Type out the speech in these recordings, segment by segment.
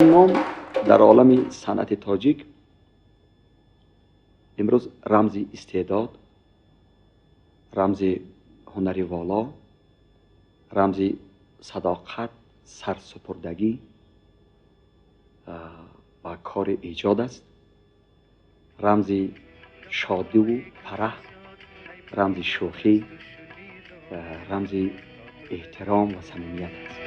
Ном дар олами санъати тоҷик имрӯз рамзи истеъдод, рамзи ҳунари воло, рамзи садоқат, сарсупурдагӣ ба кори эҷод аст, рамзи шодиву фараҳ, рамзи шӯхӣ, рамзи эҳтиром ва самимият аст.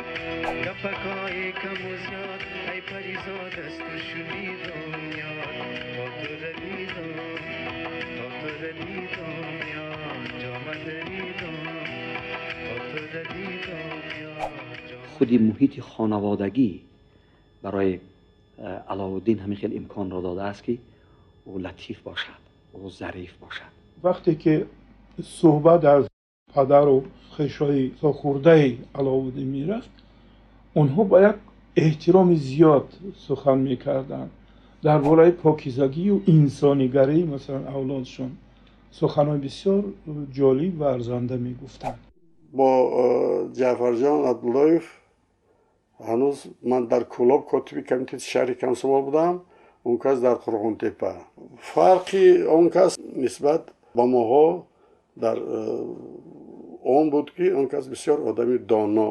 Гапакои каму зиёд, ай паризод, аз ту шунидам ёд, то тура дидам, то тура дидам ёд, ҷома даридам, то тура дидам ёд. Худи муҳити хонаводагӣ барои Аловуддин ҳамин хел имконро додааст, ки ӯ латиф бошад, ӯ зариф бошад. Вақте ки суҳбат аз падару хешои сохӯрдаи Аловуддин мерафт, онҳо ба як эҳтироми зиёд сухан мекарданд. Дар бораи покизагию инсонигарии, масалан, авлодшон суханҳои бисёр ҷолиб ва арзанда мегуфтанд. Бо Ҷаъфарҷон Абдуллоев ҳанӯз ман дар Кӯлоб котиби комитети шаҳри комсомол будам, он кас дар Қурғонтеппа. Фарқи он кас нисбат ба моҳо дар он буд, ки он кас бисёр одами доно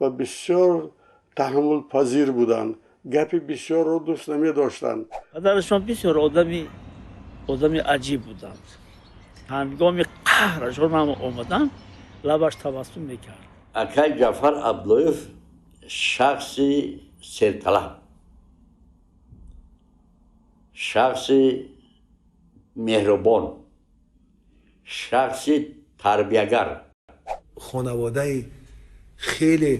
ва бисёр таҳаммулпазир буданд, гапи бисёрро дӯст намедоштанд. Падарашон бисёр одами аҷиб буданд. Ҳангоми қаҳрашон ҳам омадан, лабаш табассум мекард. Акай Ҷаъфар Абдуллоев шахси серталаб, шахси меҳрубон, шахси тарбиягар. Хонаводаи хеле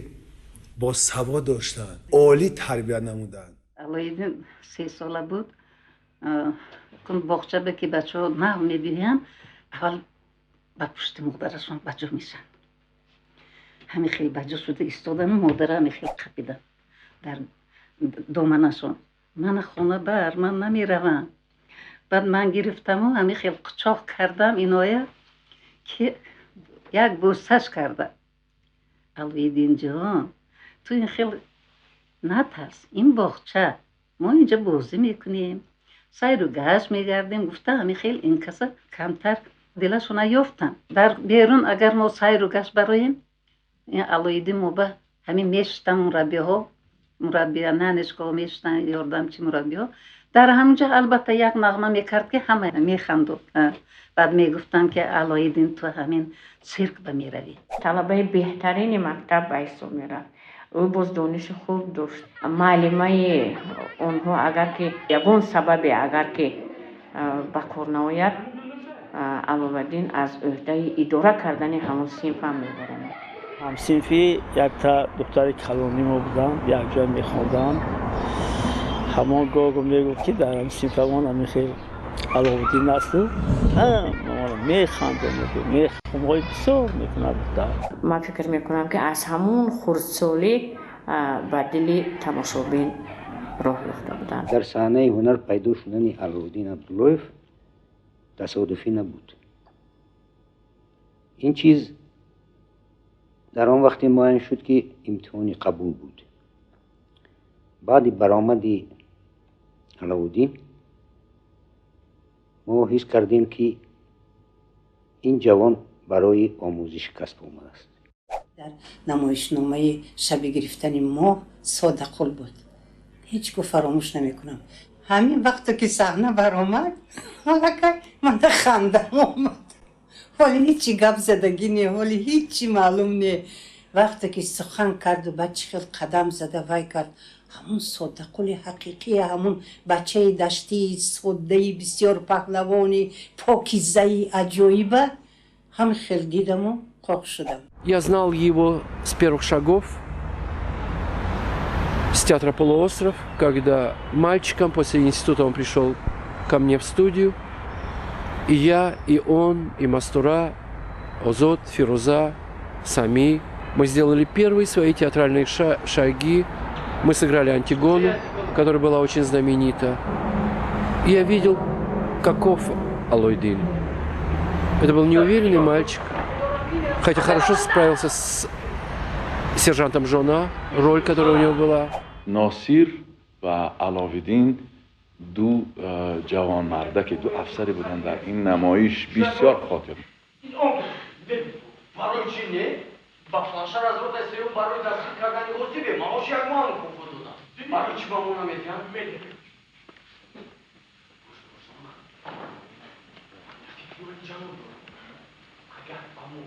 босавод доштанд, олӣ тарбият намуданд. Алоиддин 3 сола буд. Кун боғчаба ки бачаҳо нав мебиҳанд, аввал ба пушти модарашон баҷо мешанд. Ҳамин хел баҷо шуда истодану модара ҳамин хел қапидан дар доманашон: «Мана хона бар, ман намеравам». Баъд ман гирифтаму ҳамин хел қучоқ кардам иноя, ки як бӯсаш карда: «Алоиддинҷон, ту ин хел натарс, ин боғча, мо инҷа бозӣ мекунем, сайру гашт мегардем», гуфта, ҳамин хел ин каса камтар дилашона ёфтам. Дар берун агар мо сайру гашт бароем, ин Алоиддин моба ҳамин мешуштам, мураббиҳо, мураббия, нянечкаҳо мешуштанд, ёрдамчи мураббиҳо. Дар ҳаминҷо албатта як нағма мекард, ки ҳама механдод. Баъд мегуфтам, ки «Алоиддин, ту ҳамин сирк ба меравӣ». Талабаи беҳтарини мактаб ба ҳисоб мерафт. Ӯ боз дониши хуб дошт. Муаллимаи онҳо агар ки ягон сабабе агар ки ба кор наояд, Аловаддин аз ӯҳдаи идора кардани ҳамон синф ҳам мебаромад. Ҳамсинфи якта духтари калонӣ мо буданд, якҷоя мехонданд. Ҳамон гоҳ мегуфт, ки дар ҳамсинфамон ҳамин хел Аловуддин асту механдонад, мехумҳои бисёр мекунад, духтар. Ман фикр мекунам, ки аз ҳамон хурдсолӣ ба дили тамошобин роҳ ёфта буданд. Дар саҳнаи ҳунар пайдо шудани Аловуддин Абдуллоев тасодуфӣ набуд. Ин чиз дар он вақте муайян шуд, ки имтиҳони қабул буд. Баъди баромади Аловуддин мо ҳис кардем, ки ин ҷавон барои омӯзиши касб омадааст. Дар намоишномаи «Шаби гирифтани моҳ» Содақул буд. Ҳеҷ гоҳ фаромӯш намекунам, ҳамин вақте ки саҳна баромад, аллакай мана хандам омад. Ҳоли ҳичи гап задагӣ не, ҳоли ҳичи маълум не. Вақте ки сухан карду баъд чӣ хел қадам зада вай кард, ҳамун Содақули ҳақиқия, ҳамун бачаи даштии соддаи бисёр паҳлавони покизаи аҷоиба ҳам хел дидаму қоқ шудам. Я знал его с первых шагов, с театра «Полуостров», когда мальчиком после института он пришел ко мне в студию. И я, и он, и Мастура, Озод, Фируза, Сами. Мы сделали первые свои театральные шаги. Мы сыграли «Антигону», которая была очень знаменита. И я видел, каков Алоидин. Это был неуверенный мальчик, хотя хорошо справился с сержантом Жона, роль, которая у него была. Носир. و علاودین دو جوانمرده که دو افسری بودن در این نمایش بسیار خاطر. برای چی نه؟ با فلانشار از روز سیوم برای دستگیر کردن اوسیبه معاش یک ماه مکافات دادن. برای چی با ما نمیدن؟ اگر با ما